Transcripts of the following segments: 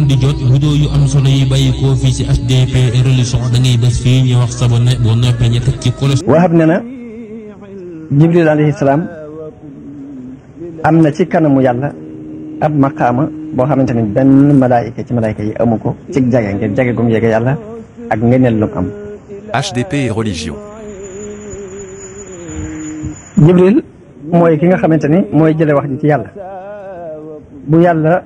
di jot vidéo yu am solo yi bàyyi koo fii ci HDP religion da ngay bés fii ñu wax sabone boo noppee ñu teg ci kolos. Wahab ne na Jibril alayhi salaam am na ci kanamu yàlla ab maqaama boo xamante ni benn malaayika ci malaayika yi amu ko ci jage ngir jage gum yege yàlla ak ngeneel lu am. HDP et religion. Jibril mooy ki nga xamante ni mooy jële wax ji ci yàlla bu yàlla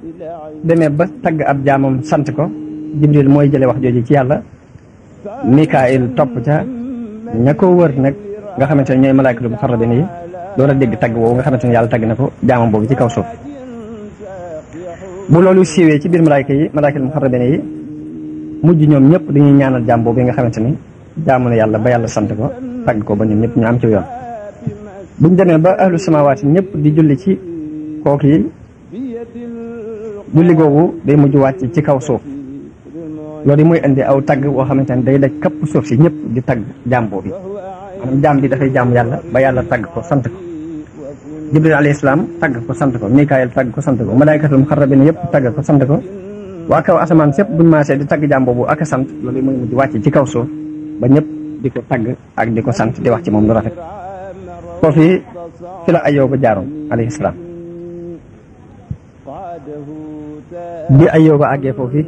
demee ba tagg ab jaamam sant ko Jibril mooy jële wax jooju ci yàlla. Mikaayil topp ca ña ko wër nag nga xamante ne ñooy malaayikatul muqarrabin yi door a dégg tagg woowu nga xamante ne yàlla tagg na ko jaamam boobu ci kaw suuf. bu loolu siiwee ci biir malaayikatul muqarrabin yi mujj ñoom ñëpp dañuy ñaanal jaam boobu nga xamante ni jaamu na yàlla ba yàlla sant ko tagg ko ba ñoom ñëpp ñu am ci yoon. buñ demee ba ahlu samawaati ñëpp di julli ci kooku yi julli googu day mujj wàcc ci kaw suuf. loolu yi mooy indi aw tagg boo xamante ne day daj kapp suuf si ñëpp di tagg jaam boobu maanaam jaam bi dafay jaamu yàlla ba yàlla tagg ko sant ko. Jibril alayhi salaam tagg ko sant ko Mikaayil tagg ko sant ko malaaykatul muqarrabin yëpp tagg ko sant ko waa kaw asamaan sépp buñ maasee di tagg jaam boobu ak a sant loolu yi mooy mujj wàcc ci kaw suuf ba ñëpp di ko tagg ak di ko sant di wax ci moom lu rafet. foofu fi la Ayyuba jaaroon alayhi salaam bi Ayyuba àggee foofu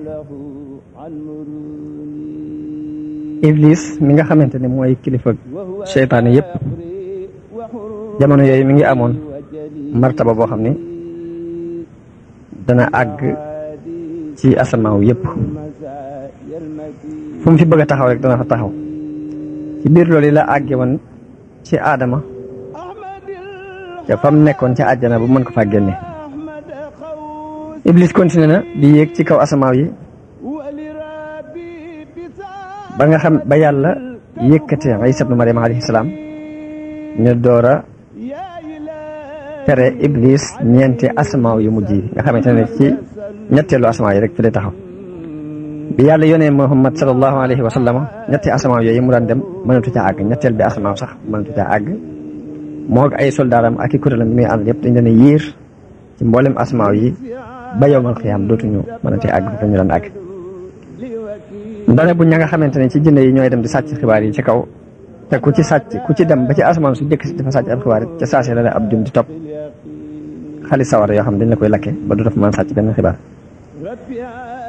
Iblis mi nga xamante ne mooy kilifa seytaane yëpp jamono yooyu mi ngi amoon martaba boo xam ne dana àgg ci asamaaw yëpp fu mu fi bëgg a taxaw rek dana fa taxaw ci biir loolu la àggee woon ci Aadama te fa mu nekkoon ca àjjana bu mën ko faa génne. Iblis continué na di yéeg ci kaw asamaaw yi ba nga xam ba yàlla yëkkate Isa ibnu Maryam alayhi salaam ñu door a tere Iblis ñeenti asamaaw yu mujj yi nga xamante ne ci ñetteelu asamaaw yi rek fi lay taxaw. bi yàlla yónnee Muhammad sallallahu alayhi wa sallam ñetti asamaaw yooyu mu daan dem mënatu caa àgg ñetteel bi asamaaw sax mënatu caa àgg moo ay soldaaram ak i kuréelam yi muy ànd yëpp dañ leen a yiir ci mboolem asamaaw yi ba yawmal xiyaam dootuñu mënati àgg fa ñu daan àgg. ndane bu ña nga xamante ne ci jinne yi ñooy dem di sàcc xibaar yi ci kaw te ku ci dem ba ci asamaan su jëkk si dafa sàcc ab xibaar ca saase la ab jum di topp xali sawara yoo xam ne dañ la koy lakke ba du def mën sàcc benn xibaar.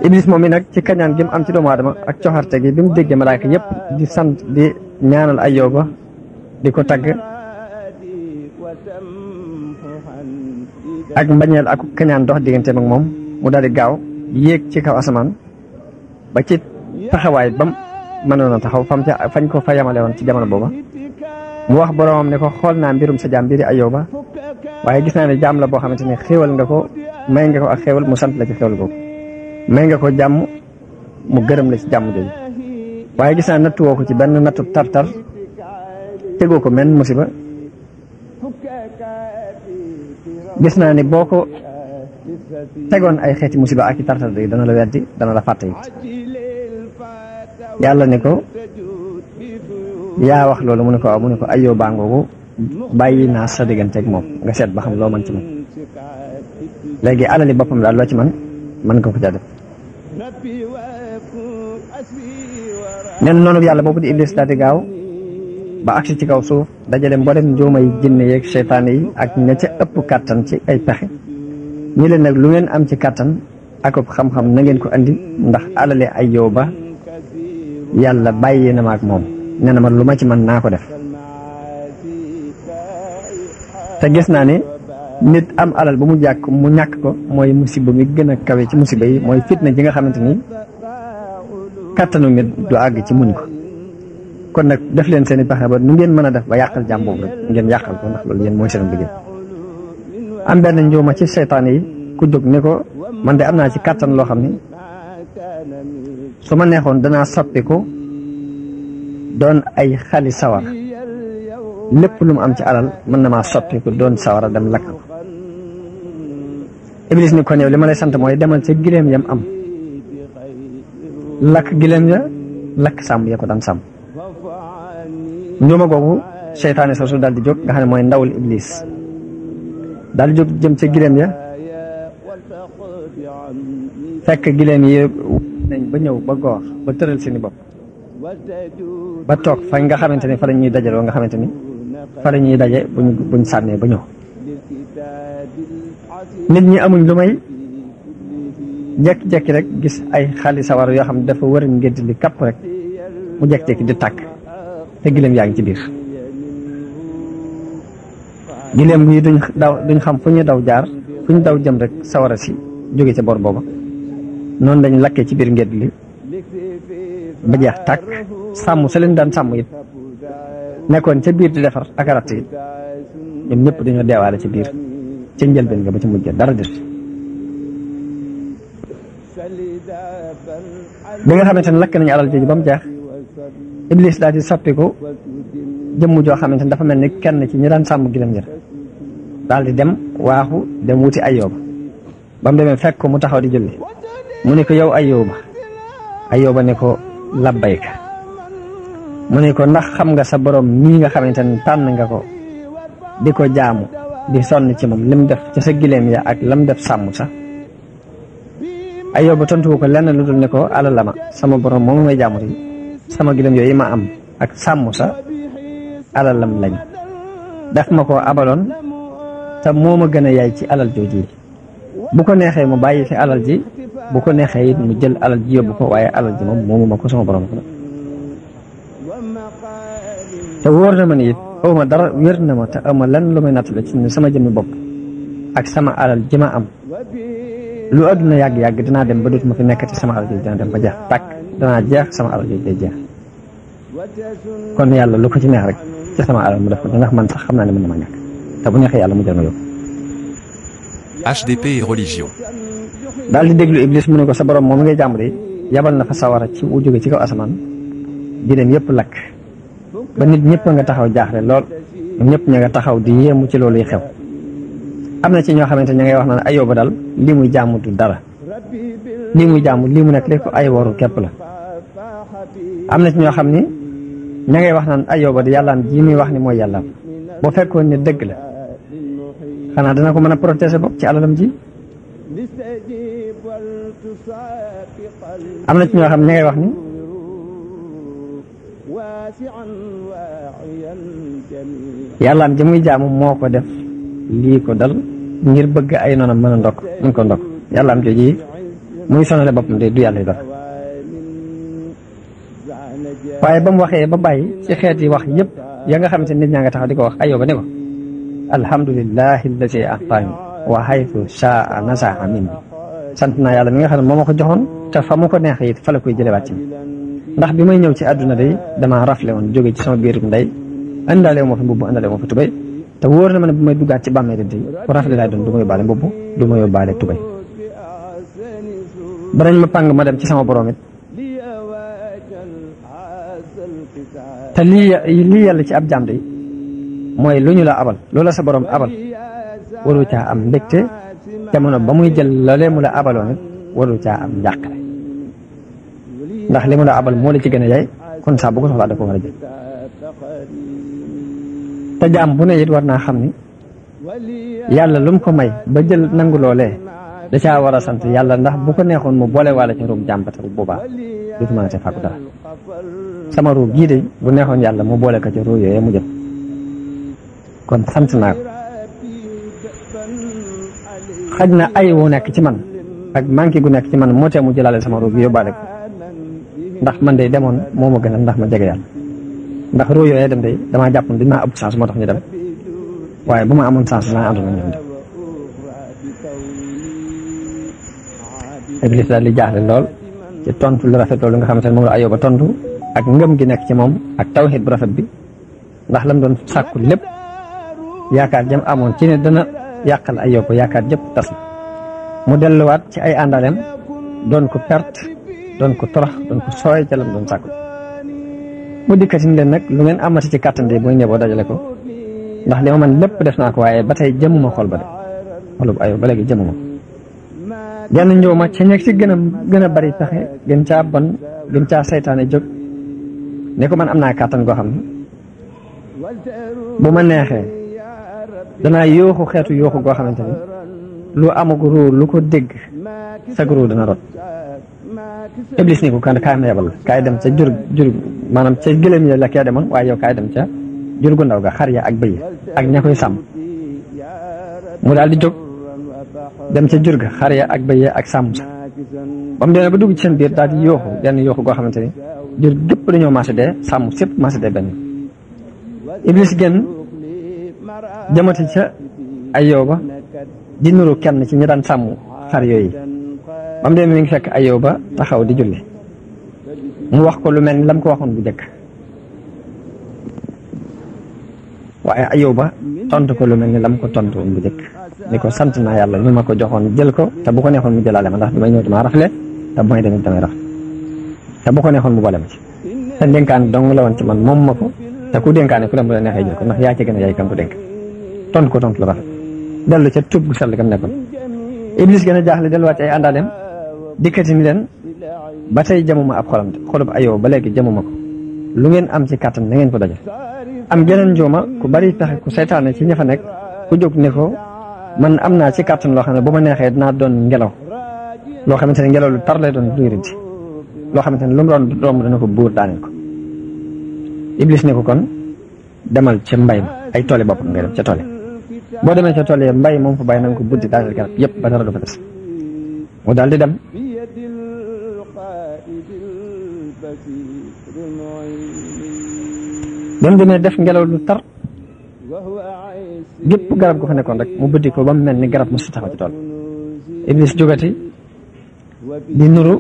Iblis moom mi nag ci kañaan gi mu am ci doomu aadama ak coxarte gi bi mu déggee malaaka yëpp di sant di ñaanal Ayyuba di ko tagg ak mbañeel ak kañaan dox digganteem ak moom mu daal di gaaw yéeg ci kaw asamaan ba ci taxawaay bam mënoon a taxaw fañ ko fa yamale woon ci jamono booba mu wax boromam ne ko xool naa mbirum sa jaam mbiri Ayyuba waaye gis naa ne jaam la boo xamante ne xéewal nga ko may nga ko ak xéewal mu sant la ci xéewal googu may nga ko jàmm mu gërëm la ci jàmm jooju waaye gis naa nattu woo ko ci benn nattu tartar tegoo ko menn musiba gis naa ne boo ko tegoon ay xeeti musiba ak i tartar yi dana la weddi dana la fàtte it yàlla ne ko yaa wax loolu mu ne ko waaw mu ne ko Ayyuba ngoogu bàyyi naa sa digganteeg moom nga seet ba xam loo mën ci moom léegi alali boppam daal loo ci mën nga ko ca def. nen noonu yàlla boobu di Iblis daal di gaaw ba agsi ci kaw suuf dajale mboolem njuumay jinne yeeg seytaane yi ak ña ca ëpp kàttan ci ay pexe ñi leen nag lu ngeen am ci kàttan ak xam-xam na ngeen ko andi ndax alale Ayyuba yàlla bàyyi na ma ak moom nee na ma lu ma ci mën naa ko def. te gis naa ne nit am alal ba mu ñàkk ko mooy musiba mi gën a kawe ci musiba yi mooy fitna ji nga xamante ni kàttanu nit du àgg ci muñ ko kon nag def leen seen i pexe ba nu ngeen mën a def ba yàqal jàmm boobu rek ngeen yàqal ko ndax loolu yéen mooy seen liggéey. am benn njuuma ci seytaane yi ku jóg ne ko man de am naa ci kàttan loo xam ni su ma neexoon danaa soppiku doon ay xali sawar lépp lu mu am ci alal mën na maa soppiku doon sawara dem lakk ko. Iblis ni kon yow li ma lay sant mooy demal ca gileem yam am lakk gileem ya lakk sàmm ya ko daan sàmm. njuuma googu seytaane soosu daal di jóg nga xam ne mooy ndawul Iblis daal di jóg jëm ca gileem ya fekk gileem yi nañ ba ñëw ba goor ba tëral seeni bopp ba toog fa nga xamante ni fa la ñuy dajaloo nga xamante ni fa la ñuy daje buñ sànnee ba ñëw nit ñi amuñ lu may jekki-jekki rek gis ay xali sawar yoo xam ne dafa wër ngédd li kapp rek mu jekki-jekki di tàkk te gileem yaa ngi ci biir gileem yi duñ xam fu ñu daw jaar fu ñu daw jëm rek sawara si jóge ca bor booba noonu lañ lakkee ci biir ngédd li ba jeex tàkk sàmm sa leen daan sàmm it nekkoon ca biir di defar ak ratt it ñoom ñëpp dañoo deewaale ci biir ca njëlbeen nga ba ci mujj dara des bi nga xamante ne lakk nañu alal jooju ba mu jeex Iblis daal di soppiku jëmm joo xamante ne dafa mel ni kenn ci ñi daan sàmm gileem jër daal di dem waaxu dem wuti Ayyooba ba mu demee fekk ko mu taxaw di julli mu ne ko yow Ayyooba ne ko labbayka mu ne ko ndax xam nga sa borom mii nga xamante ne tànn nga ko di ko jaamu di sonn ci moom lim def ci sa gileem ya ak lam def sàmm sax Ayyooba tontu ko lenn lu dul ne ko alalama sama borom moom may jaamu ti sama gileem yooyu ma am ak sàmm sa alalam lañ daf ma ko abaloon te moo ma gën a yaay ci alal jooji bu ko neexee mu bàyyi fi alal ji bu ko neexee it mu jël alal ji yóbbu ko waaye alal ji moom moomu ma ko sama borom ko te wóor na ma ni it aw ma dara wér na ma te aw ma lenn lu may nattale ci ne sama jëmmi bopp ak sama alal ji ma am lu àdduna yàgg-yàgg dinaa dem ba dootuma fi nekkati sama alal ji dina dem ba jeex tàkk danaa jeex sama alal ji day jeex kon yàlla lu ko ci neex rek ci sama alal mu def ko ndax man sax xam naa ne mën na ma ñàkk te bu neexee yàlla mu jël ma yóbbu. HDP et religion. daal di déglu Iblis mu ne ko sa borom moom ngay jàmm de yabal na fa sawara ci wu jóge ci kaw asamaan gileem yëpp lakk ba nit ñëpp nga taxaw jaaxle lool ñoom ñëpp ña nga taxaw di yéemu ci loolu yi xew. am na ci ñoo xamante ña ngay wax naan Ayyooba daal lii muy jaamu du dara lii muy jaamu lii mu nekk lépp ay waru képp la. am na ci ñoo xam ni ña ngay wax naan Ayyooba di yàllaam ji muy wax ni mooy yàllaam boo fekkoon ne dëgg la xanaa dana ko mën a protéger bopp ci alalam ji. am na ci ñoo xam ña ngay wax ni yàllaam ji muy jaamu moo ko def lii ko dal ngir bëgg ay noonam mën a ndokk mën ko ndokk yàllaam jooji muy sonale boppam de du yàlla dara. waaye ba mu waxee ba bàyyi ci xeet yi wax yëpp ya nga xamante nit ñaa nga taxaw di ko wax Ayyooba ne ko alhamdulillahi allati a'tani wa haythu sha'a nasa'a minni sant naa yàlla mi nga xam ne moo ma ko joxoon te fa mu ko neexee it fa la koy jëlewaat ci ndax bi may ñëw ci àdduna day damaa rafle woon jóge ci sama biirum ndey andaale moo fi mbubb andaale moo fi tubay te wóor na ma ne bu may duggaat ci bàmmeel day ku rafle laay doon du ma yóbbaale mbubb du ma yóbbaale tubay banañ ma pàng ma dem ci sama borom it te lii yàlla ci ab jaam day mooy lu ñu la abal loola sa borom abal waru caa am mbégte jamono ba muy jël loolee mu la abaloon it waru caa am njàqare ndax li mu la abal moo la ci gën a yaay kon saa bu ko soxlaa da ko war a jël te jaam bu ne it war naa xam ni yàlla lu mu ko may ba jël nangu loolee da caa war a sant yàlla ndax bu ko neexoon mu boole waale ci ruum jàmm ba te boobaa dootu mën a te fàggu dara sama ruub gii de bu neexoon yàlla mu boole ko ci ruub yooyu mu jël kon sant naa ko xaj na ay wu nekk ci man ak manqué gu nekk ci man moo tee mu jëlaale sama ruub bi yóbbaale ko ndax man de demoon moo ma gënal ndax ma jege yàlla ndax ruub yooyu dem de damaa jàpp ne dinaa ëpp chance moo tax ñu dem waaye bu ma amoon chance naa àndoon ak ñoom dem. Iblis daal di jaaxle lool ci tontu lu rafet loolu nga xamante ne moom la Ayyooba tontu ak ngëm gi nekk ci moom ak tawhid bu rafet bi ndax lam doon sàkku lépp yaakaar jëm amoon ci ne dana yàqal Ayyooba yaakaar jëpp tas mu delluwaat ci ay àndaleem doon ko perte doon ko torox doon ko sooy ca lam doon sàkku mu dikkati ni leen nag lu ngeen amati ci kàttan de booy ñëwoo dajale ko ndax li ma man lépp def naa ko waaye ba tey jëmuma xol ba de xolub Ayyooba ba léegi jëmuma genn ñëw ma ca ñeg ci gën a bari pexe gën caa bon gën caa saytaane jóg ne ko man am naa kàttan goo xam ne bu ma neexee danaa yooxu xeetu yooxu goo xamante ni lu amagu ruu lu ko dégg sagru dana rot iblis ni ko kan kaay ma yebal kaay dem ca jur maanaam ca gëlëm ya la kee demoon waaye yow kaay dem ca jur gu ndaw ga xar ya ak bëy ak ña koy sàmm mu daal di jóg dem ca jur ga xar ya ak bëy ak sàmm sa ba mu demee ba dugg ci seen biir daal di yooxu benn yooxu goo xamante ni jur gépp dañoo maase dee sàmm sépp maase dee benn iblis génn jëmati ca Ayyuba di nuru kenn ci ñi daan sàmm xar yooyu ba mu demee mi ngi fekk Ayyuba taxaw di julli mu wax ko lu mel ni lam ko waxoon bu njëkk waaye Ayyuba tontu ko lu mel ni lam ko tontu woon bu njëkk ni ko sant naa yàlla ñu ma ko joxoon jël ko te bu ko neexoon mu jëlaale ma ndax damay ñëw damaa rafle te bu may demee damay raf te bu ko neexoon mu boole ma ci te dénkaan dong la woon ci man moom ma ko te ku dénkaane ku dem bu la neexee jël ko ndax yaa ci gën a yaay kan ko dénk tontu ko tontu lu rafet dellu ca tuub gu sell gam nekkoon iblis gën a jaaxle delluwaat ci ay àndaaleem dikkati ni leen ba tey jamuma ab xolam xolub Ayyuba ba léegi jamuma ko lu ngeen am ci kàttan na ngeen ko dajal am geneen njuuma ku bari pexe ku saytaane ci ña fa nekk ku jóg ne ko man am naa ci kàttan loo xam ne bu ma neexee dinaa doon ngelaw loo xamante ne ngelaw lu tar lay doon luy rëdd loo xamante ne lu mu doon romb dana ko buur daaneel ko iblis ne ko kon demal ca mbay ma ay tooli boppam ngay dem ca tool boo demee ca tool yi mbay moom fa bàyyi na nga ko buddi daaneel garab yëpp ba dara du fa des mu daal di dem ba mu demee def ngelaw lu tar gépp garab gu fa nekkoon rek mu buddi ko ba mu mel ni garab mu si taxaw ci tool iblis jógati di nuru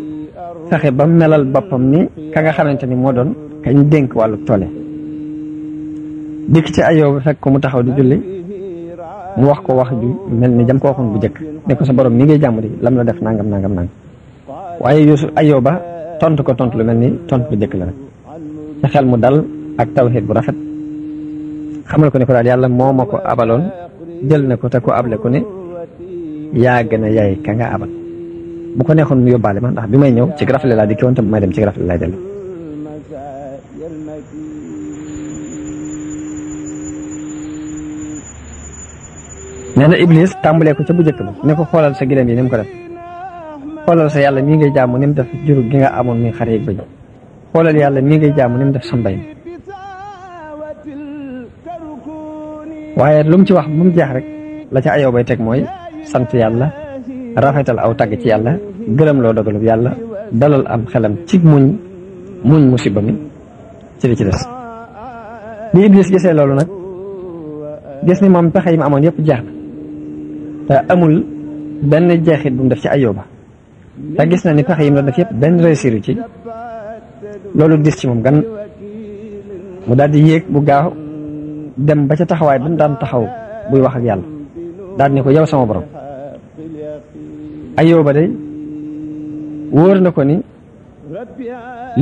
fexe ba melal boppam ni ka nga xamante ni moo doon kañ dénk wàllu toole dikk ci Ayyuba fekk ko mu taxaw di julli mu wax ko wax ju mel ni jam ko waxoon bu njëkk ne ko sa borom mi ngay jàmm di lam la def nangam nangam nangam waaye Ayyuba tontu ko tontu lu mel ni tontu bu njëkk la rek ca xel mu dal ak tawxiid bu rafet xamal ko ne ko daal yàlla moo ma ko abaloon jël na ko te ko able ko ne yaa gën a yaay ka nga abal bu ko neexoon mu yóbbaale ma ndax bi may ñëw ci rafle laa dikki woon te bu may dem ci rafle laay dellu nee na iblis tàmbalee ko ca bu njëkk ba ne ko xoolal sa gileem yi ni mu ko def xoolal sa yàlla mii ngay jaamu ni mu def jur gi nga amoon muy xar yeeg bëj xoolal yàlla mii ngay jaamu ni mu def sa mbay mi waaye lu mu ci wax bu mu jeex rek la ca Ayyuba bay teg mooy sant yàlla rafetal aw tagg ci yàlla gërëm loo dogalub yàlla dalal am xelam ci muñ musiba mi ci li ci des bi iblis gisee loolu nag gis ni moom pexe yi mu amoon yëpp jeex na te amul benn jeexit bu mu def ci Ayyuba te gis na ni pexe yi mu doon def yëpp benn réussir ci loolu dis ci moom gan mu daal di yéeg bu gaaw dem ba ca taxawaay ba mu daan taxaw buy wax ak yàlla daal ne ko yow sama borom Ayyuba day wóor na ko ni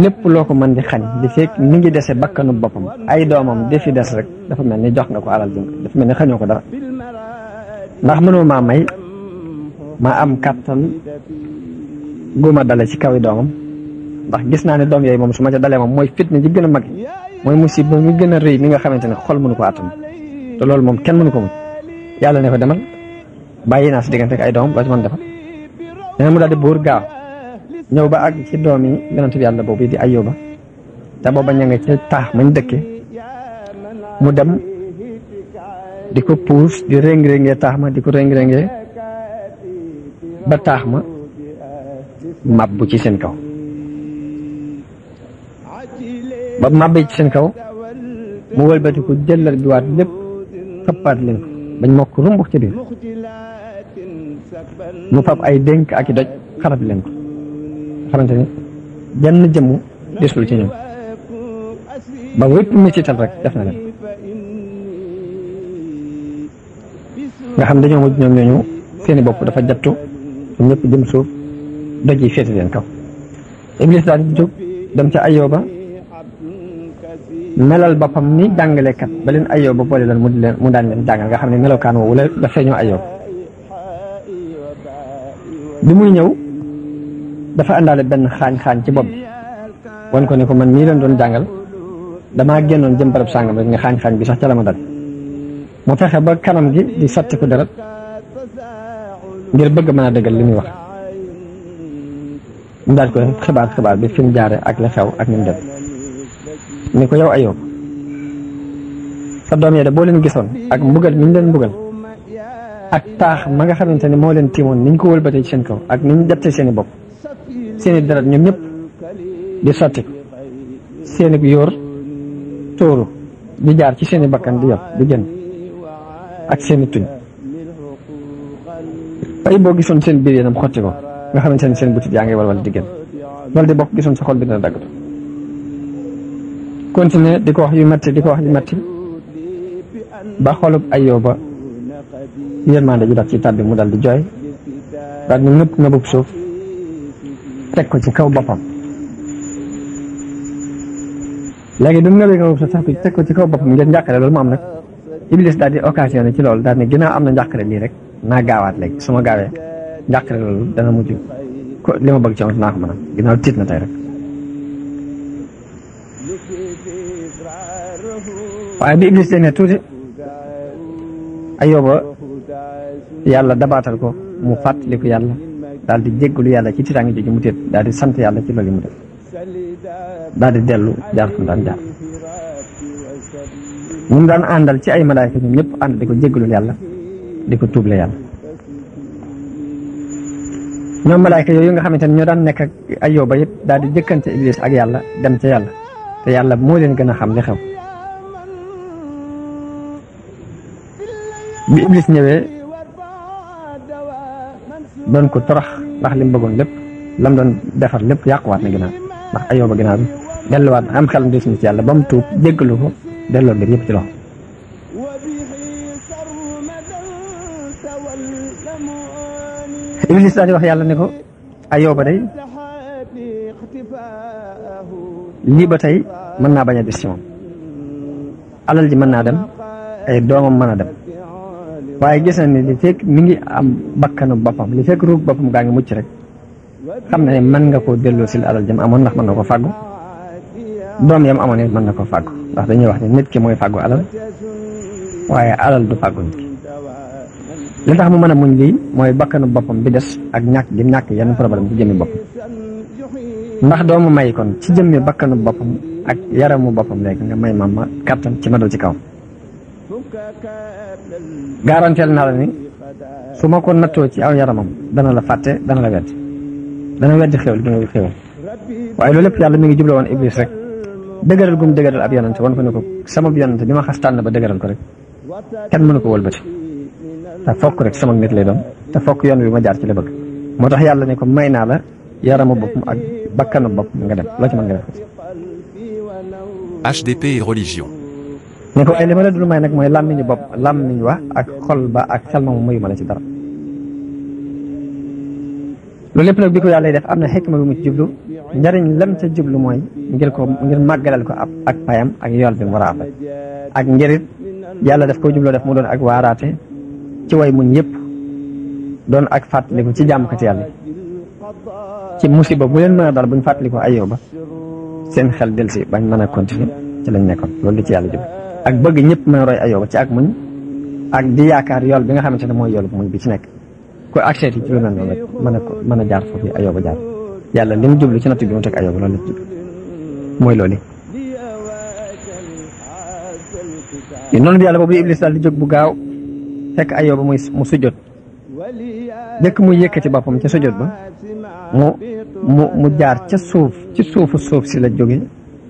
lépp loo ko mën di xañ di fekk mi ngi dese bakkanu boppam ay doomam di fi des rek dafa mel ni jox nga ko alal dafa mel ni xañoo ko dara ndax mënoo maa may ma am kàttan gu ma dale ci kawi doomam ndax gis naa ne doom yooyu moom su ma ca dalee moom mooy fitna ji gën a mag mooy musiba mi gën a rëy mi nga xamante ne xol mënu ko àttan te loolu moom kenn mënu ko mun yàlla ne ko demal bàyyi naa si diggante ak ay doomam loo ci mën defal nee mu daal di buur gaaw ñëw ba àgg ci doom yi yonent bi yàlla boobu di Ayyuba te booba ña nga ci taax mañ dëkke mu dem di ko puus di réng-réngee taax ma di ko réng-réngee ba taax ma mabbu ci seen kaw ba mabbee ci seen kaw mu wëlbati ko jëlal bi waat lépp xëppaat leen ko bañ mokk rumbux ci biir mu fab ay dénk ak i doj xarab leen ko xamante ni jenn jëmmu desul ci ñoom ba wépp mettital rek def na leen nga xam dañoo mujj ñoom ñooñu seeni bopp dafa jattu ñëpp jëm suuf doj yi féete leen kaw iblis daal di jóg dem ca Ayyuba melal boppam ni jàngalekat ba leen Ayyuba boole leen mu daan leen jàngal nga xam ne melokaan woowu la feeñoo Ayyuba bi muy ñëw dafa àndaale benn xaañ ci bopp bi wan ko ne ko man mii leen doon jàngal damaa génnoon jëm barab sàngam rek ne xaañ bi sax ca la ma dal mu fexe ba kanam gi di sotti ko deret ngir bëgg mën a dëggal li muy wax mu daal ko xibaar bi fi mu jaare ak la xew ak ni mu dem ni ko yow Ayóob sa doom yi de boo leen gisoon ak mbugal mi ñu leen mbugal ak taax ma nga xamante ne moo leen tiimoon ni ñu ko wëlbatee ci seen kaw ak ni ñu jattee seen i bopp seen i deret ñoom ñëpp di sotti seen i yóor tóoru di jaar ci seen i bakkan di yot di génn ak seen i tuñ ay boo gisoon seen biir yéenam xotti ko nga xamante ne seen butit yaa ngi walwal di génn wala di bokk gisoon sa xol bi dina daggatu continuer di ko wax yu metti di ko wax yu metti ba xolub Ayóoba yërmande ji daf ci tàbbi mu dal di jooy daal di nëpp nëbub suuf teg ko ci kaw boppam léegi bi mu nëbee nëbub suuf sax teg ko ci kaw boppam ngeen njàqare loolu mu am nag Iblis daal di occasionné ci loolu daal ne ginnaaw am na njàqare lii rek naa gaawaat léegi su ma gaawee njàqare loolu dana mujj ko li ma bëgg ci moom naa ko mën a ginnaaw tiit na tey rek waaye bi Iblis demee tuuti Ayóoba yàlla dabaatal ko mu fàttaliku yàlla daal di jéggalu yàlla ci tiitaange jooju mu téet daal di sant yàlla ci loolu mu def daal di dellu jaar fu mu daan jaar ñu mu daan àndal ci ay malaayka ñoom ñëpp ànd di ko jéggalul yàlla di ko tuuble yàlla ñoom malaayka yooyu nga xamante ne ñoo daan nekk ak Ayóoba yëpp daal di jëkkante Iblis ak yàlla dem ca yàlla te yàlla moo leen gën a xam li xew bi Iblis ñëwee doon ko torox ndax li mu bëggoon lépp lam doon defar lépp yàquwaat na ginnaaw ndax Ayóoba ginnaaw bi delluwaat am xelam des na ci yàlla ba mu tuub jéggalu ko delloo mbir yëpp ci loxo Iblis daal di wax yàlla ne ko Ayóoba day lii ba tey mën naa bañ a des ci moom alal ji mën naa dem ay doomam mën a dem waaye gis na ni li fekk mi ngi am bakkanu boppam li fekk ruug boppam gaa ngi mucc rek xam na ne mën nga koo delloo si alal jëm amoon ndax mën na ko fàggu doom yam amoon it mën na ko fàggu ndax dañuy wax ne nit ki mooy fàggu alal waaye alal du fàggu nit ki li tax mu mën a muñ lii mooy bakkanu boppam bi des ak ñàkk gi ñàkk yenn problème ci jëmmi boppam ndax doomu may kon ci jëmmi bakkanu boppam ak yaramu boppam léegi nga may ma kattan ci ma dal ci kaw garanteel naa la ni su ma ko nattoo ci aw yaramam dana la fàtte dana la weddi xéwal gi nga xéwal waaye loolu lépp yàlla mi ngi jubloo woon Iblis rek dëgëral gum dëgëral ab yonante wan ko ne ko sama yonante bi ma xas tànn ba dëgëral ko rek kenn mënu ko wëlbati te fokk rek sama nit lay doon te fokk yoon wi ma jaar ci la bëgg moo tax yàlla ne ko may naa la yaramu boppam ak bakkanu boppam nga dem loo ci mën nga def HDP et religion. ne ko waaye li ma la dul may nag mooy làmmiñu bopp làmmiñ wa ak xol ba ak xel ma mayu ma la ci dara loolu lépp nag bi ko yàlla def am na xikma bi mu ci jublu njariñ lam ca jublu mooy ngir màggalal ko ak payam ak yool bi mu war a am ak njërit yàlla daf ko jubloo def mu doon ak waaraate ci way muñ yëpp doon ak fàttaliku ci jàmmkati yàlla ci musiba bu leen mën a dal buñ fàttaliku Ayóoba seen xel delsi bañ mën a continuer ci lañ nekkoon loolu di ci yàlla jublu ak bëgg ñëpp mën a roy Ayóoba ci ak muñ ak di yaakaar yool bi nga xamante ne mooy yool bu muñ bi ci nekk ko accès yi ci lu mel noonu rek mën a jaar foofu Ayóoba jaar yàlla li mu jublu ci nattu bi mu teg Ayóoba loolu la jublu mooy loolu yi noonu bi yàlla boobu Iblis daal di jóg bu gaaw fekk Ayóoba mu sujjot dëkk muy yëkkati boppam ca sujjot ba mu jaar ca suufu suuf si la jóge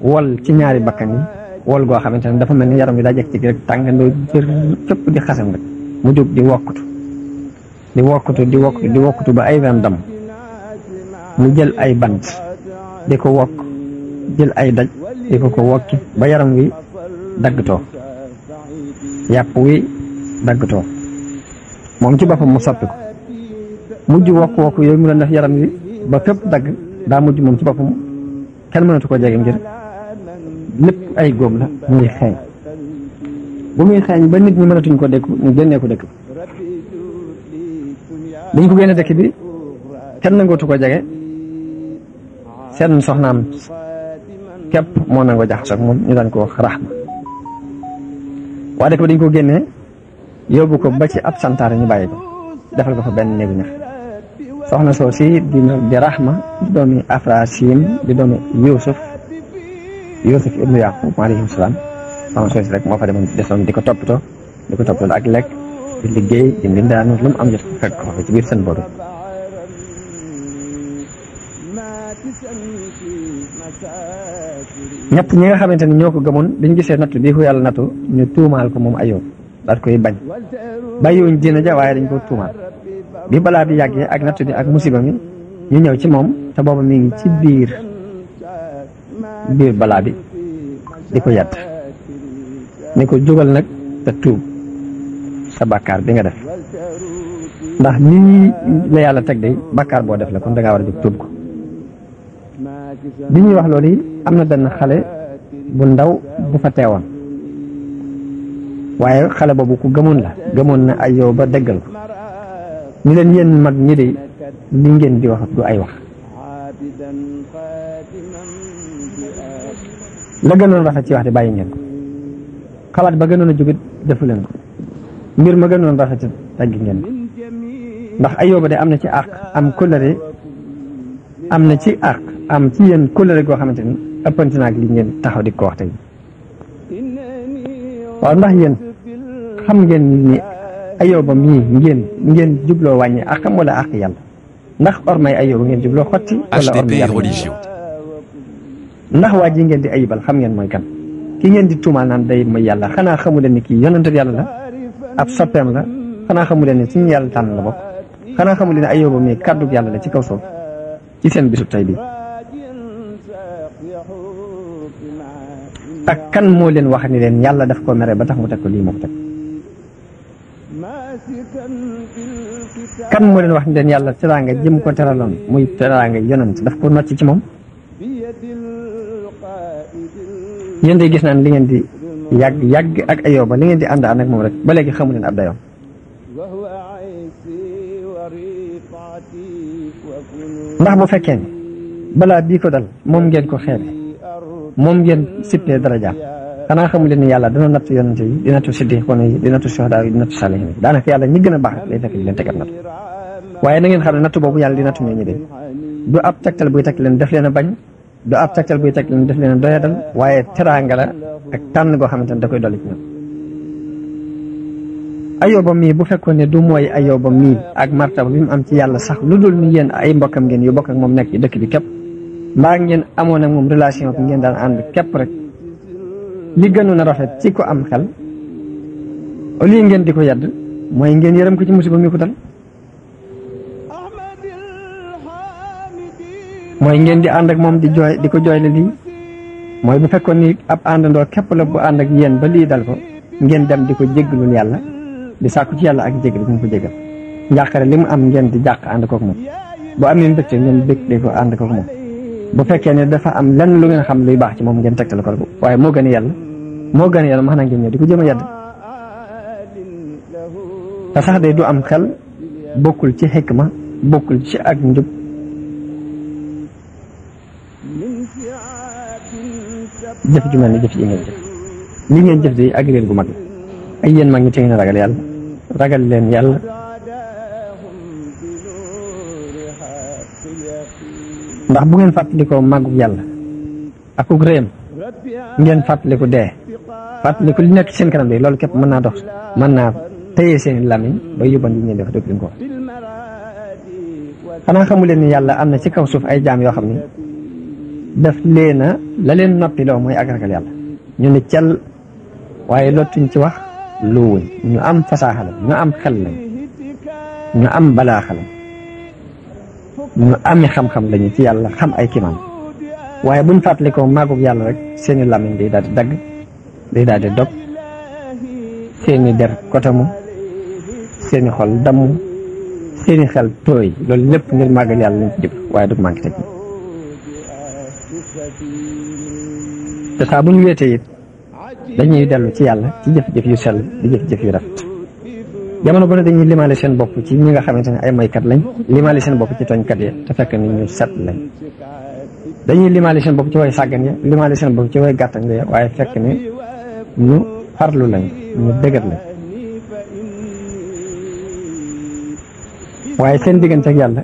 wol ci ñaari bakkan yi wol goo xamante ne dafa mel ni yaram bi daa jekk ci rek tàngandoo jër fépp di xasan rek mu jóg di wokkutu ba ay ren dam mu jël ay bant di ko wokk jël ay daj di ko wokki ba yaram wi daggatoo yàpp wi daggatoo moom ci boppam mu soppi ko mujj wokk yooyu mu doon def yaram wi ba fépp dagg daa mujj moom ci boppam kenn mënatu ko jege ngir lépp ay góom la muy xeeñ bu muy xeeñ ba nit ñi mënatuñ ko dékku ñu génnee ko dëkk dañ ko génne dëkk bi kenn nangootu ko jege seen soxnaam képp moo nangoo jaxasoo ak moom ñu daan ko wax Raxma waa dëkk bi dañ ko génnee yóbbu ko ba ci ab santaare ñu bàyyi ko defal ko fa benn néegu ñax soxna soosi di Rahma di doomi Afrasim di doomi Yusuf ibnu Yaqub alayhi salaam soxna soosi rek moo fa desoon di ko toppatoo ak lekk di liggéey di mbindaanu lu mu am jot fekk ko fa ci biir seen boobu. ñett ñi nga xamante ni ñoo ko gëmoon biñ gisee nattu bii ko yàlla nattu ñu tuumaal ko moom Ayub daal koy bañ bàyyiwuñ diina ja waaye dañ ko tuumaal bi balaa bi yàggee ak nattu bi ak musiba mi ñu ñëw ci moom te booba mi ngi ci biir balaa bi di ko yàtt ni ko jógal nag te tuub sa bàkkaar bi nga def ndax lii la yàlla teg day bàkkaar boo def la kon da ngaa war a jóg tuub ko. bi ñuy wax loolu yi am na benn xale bu ndaw bu fa teewoon waaye xale boobu ku gëmoon na Ayuba ba déggal ko ñu leen yéen mag ñi de li ngeen di wax du ay wax la gënoon rafet ci wax di bàyyi ngeen ko xalaat ba gënoon a jógit defu leen ko mbir ma gënoon rafet ci teggi ngeen ko ndax Ayuba de am na ci àq am kóllëre am na ci àq am ci yéen kóllëre goo xamante ni ëppante naag li ngeen taxaw di ko wax tey waaw ndax yéen xam ngeen ni Ayuba mii ngeen jubloo wàññi àqam wala àq yàlla ndax ormay Ayuba ngeen jubloo xotti wala ormay yàlla religion. ndax waa ji ngeen di ayibal xam ngeen mooy kan ki ngeen di tuumaal naan day mooy yàlla xanaa xamu leen ni kii yonent yàlla la ab soppeem la xanaa xamu leen ni ci ñu yàlla tànn la bokk xanaa xamu leen ne Ayuba mii kàddug yàlla la ci kaw suuf ci seen bisub tey bi ak kan moo leen wax ni leen yàlla daf ko mere ba tax mu teg ko lii moo ko teg kan moo leen wax ni leen yàlla teraanga jëm ko teraloon muy teraanga yonent daf ko nocc ci moom yéen de gis naan li ngeen di yàgg ak Ayuba li ngeen di ànd ak moom rek ba léegi xamu leen ab dayoom ndax bu fekkee ne balaa bii ko dal moom ngeen ko xeebe moom ngeen sippee darajaam xanaa xamu leen ni yàlla dina nattu yonente yi di nattu siddiqoon yi di nattu suhadaa yi di nattu saalihiin yi daanaka yàlla ñi gën a baax lay fekk di leen tegal nattu waaye na ngeen xam ne nattu boobu yàlla di nattu ñoo ñu de du ab tegtal buy teg leen def leen a bañ du ab tegtal buy teg leen def leen a doyadal waaye teraanga la ak tànn goo xamante ne da koy dolli ci ñoom Ayuba mii bu fekkoon ne du mooy Ayuba mii ak martaba bi mu am ci yàlla sax lu dul ni yéen ay mbokkam ngeen yu bokk ak moom nekk ci dëkk bi képp mbaa ngeen amoon ak moom relation bi ngeen daan ànd képp rek li gënoon a rafet ci ko am xel au lieu ngeen di ko yedd mooy ngeen yërëm ko ci musiba mi ko dal mooy ngeen di ànd ak moom di ko jooyle lii mooy bu fekkoon ni ab àndandoo képp la bu ànd ak yéen ba lii dal ko ngeen dem di ko jéggalul yàlla di sàkku ci yàlla ak jéggal bu mu ko jéggal njàqare li mu am ngeen di jàq ànd kook moom bu amee mbégte ngeen bég di ko ànd kook moom bu fekkee ne dafa am lenn lu ngeen xam luy baax ci moom ngeen tegtal ko waaye moo gën a yàlla max na ngeen ñëw di ko jëm a yedd te sax day du am xel bokkul ci xikma bokkul ci ak njub jëf ju mel ni jëf yi ngeen jëf li ngeen jëf de ak réer gu mag ay yéen mag ñi te ngeen ragal leen yàlla ndax bu ngeen fàttalikoo màggug yàlla akuk réem ngeen fàttaliku dee fàttaliku li nekk seen kanam de loolu képp mën naa dox mën naa téye seen lamiñ ba yóbban yi ngeen def dëgg leen ko xanaa xamu leen ni yàlla am na ci kaw suuf ay jaam yoo xam ni daf leena la leen noppiloo mooy ak ragal yàlla ñu ne cel waaye lottuñ ci wax luwuñ ñu am fasaaxa la ñu am xel lañ ñu am balaaxa lañ ñu ami xam-xam lañu ci yàlla xam ay kimaan waaye buñ fàttalikoo màggug yàlla rek seeni lamiñ day daal di dagg day daal di dog seeni der kotamu seeni xol damm seeni xel tooy loolu lépp ngir màggal yàlla lañ ci jëf waaye du manqué teg te saa bu ñu weetee it dañuy dellu ci yàlla ci jëf-jëf yu sell di jëf-jëf yu rafet jamono bu ne dañuy limaale seen bopp ci ñi nga xamante ne ay moykat lañ limaale seen bopp ci tooñkat ya te fekk ni ñu set lañ dañuy limaale seen bopp ci way sàggan ya limaale seen bopp ci way gàttan ya waaye fekk ne ñu farlu lañ ñu dëgër lañ waaye seen diggante ak yàlla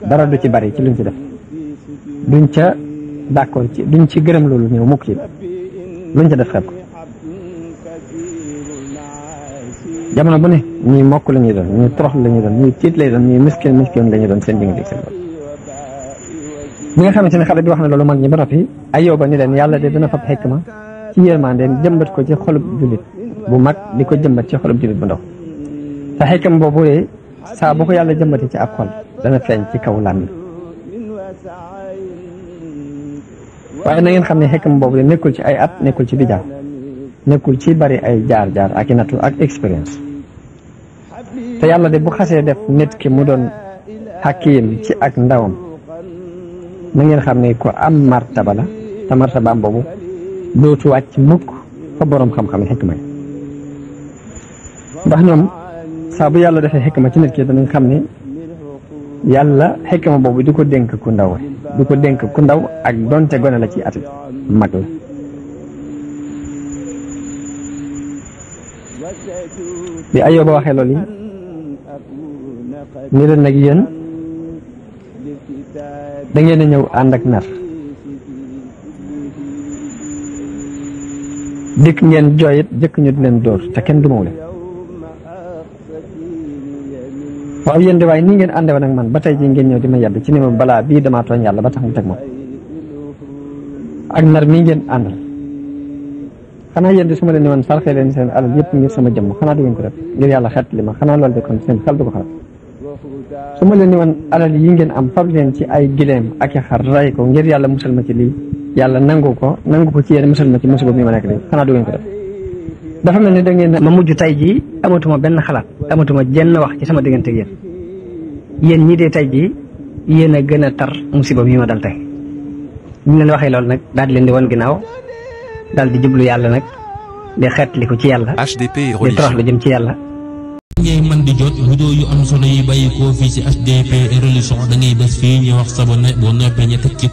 dara du ci bari ci luñ ci def duñ ca d'accord ci duñ ci gërëm loolu ñëw mukk ci luñ ca def xeeb ko jamono bu ne ñii mokk la ñuy doon ñii torox la ñuy doon ñii tiit lay doon ñii miskin la ñuy doon seen diggante seen bopp bi nga xamante ne xale bi wax na loolu mag ñi ba noppi Ayyuba ni leen yàlla de dina fab xikma ci yërmandeem jëmbat ko ci xolub jullit bu mag di ko jëmbat ci xolub jullit bu ndaw te xikma boobu saa bu ko yàlla jëmbatee ci ab xol dana feeñ ci kaw làmmiñ waaye na ngeen xam ne xikma boobu de nekkul ci ay at nekkul ci bijaaw nekkul ci bari ay jaar-jaar ak i nattu ak expérience te yàlla de bu xasee def nit ki mu doon xakiim ci ak ndawam na ngeen xam ne ko am martaba la te martabaam boobu dootu wàcc mukk fa boroom xam-xam yi xikma yi ndax ñoom saa bu yàlla defee xikma ci nit ki danañ xam ne yàlla xikma boobu du ko dénk ku ndaw du ko dénk ku ndaw ak donte gone la ci at mag la bi Ayyuba waxee loolu yi ni leen nag yéen da ngeen a ñëw ànd ak nar dikk ngeen jooyit jëkk ñu di leen dóor te kenn du mawle waaw yéen de waaye nii ngeen àndewoon ak man ba tey jii ngeen ñëw di ma yedd ci ni ma balaa bii damaa tooñ yàlla ba tax mu teg moom ak nar mii ngeen àndal xanaa yéen de su ma leen ni woon sarxee leen seen alal yëpp ngir sama jëmm xanaa du ngeen ko def ngir yàlla xet li ma xanaa loolu de kon seen xel du ko xalaat su ma leen ni woon alal yi ngeen am fab leen ci ay gileem ak i xar ray ko ngir yàlla musal ma ci lii yàlla nangu ko ci yéen musal ma ci musiba bi ma nekk lii xanaa du ngeen ko def dafa mel ni da ngeen ma mujj tey jii amatuma benn xalaat amatuma jenn wax ci sama diggante ak yéen ñii dee tey jii yéen a gën a tar musiba bi ma dal tey ñu leen waxee loolu nag daal di leen di wan ginnaaw daal di jublu yàlla nag di xeetli ko ci yàlla HDP et di torox lu jëm ci yàlla ngay man di jot vidéo yu am solo yi bàyyi koo fii ci HDP et religion da ngay bés fii ñu wax sabonné boo noppee ñu teg ci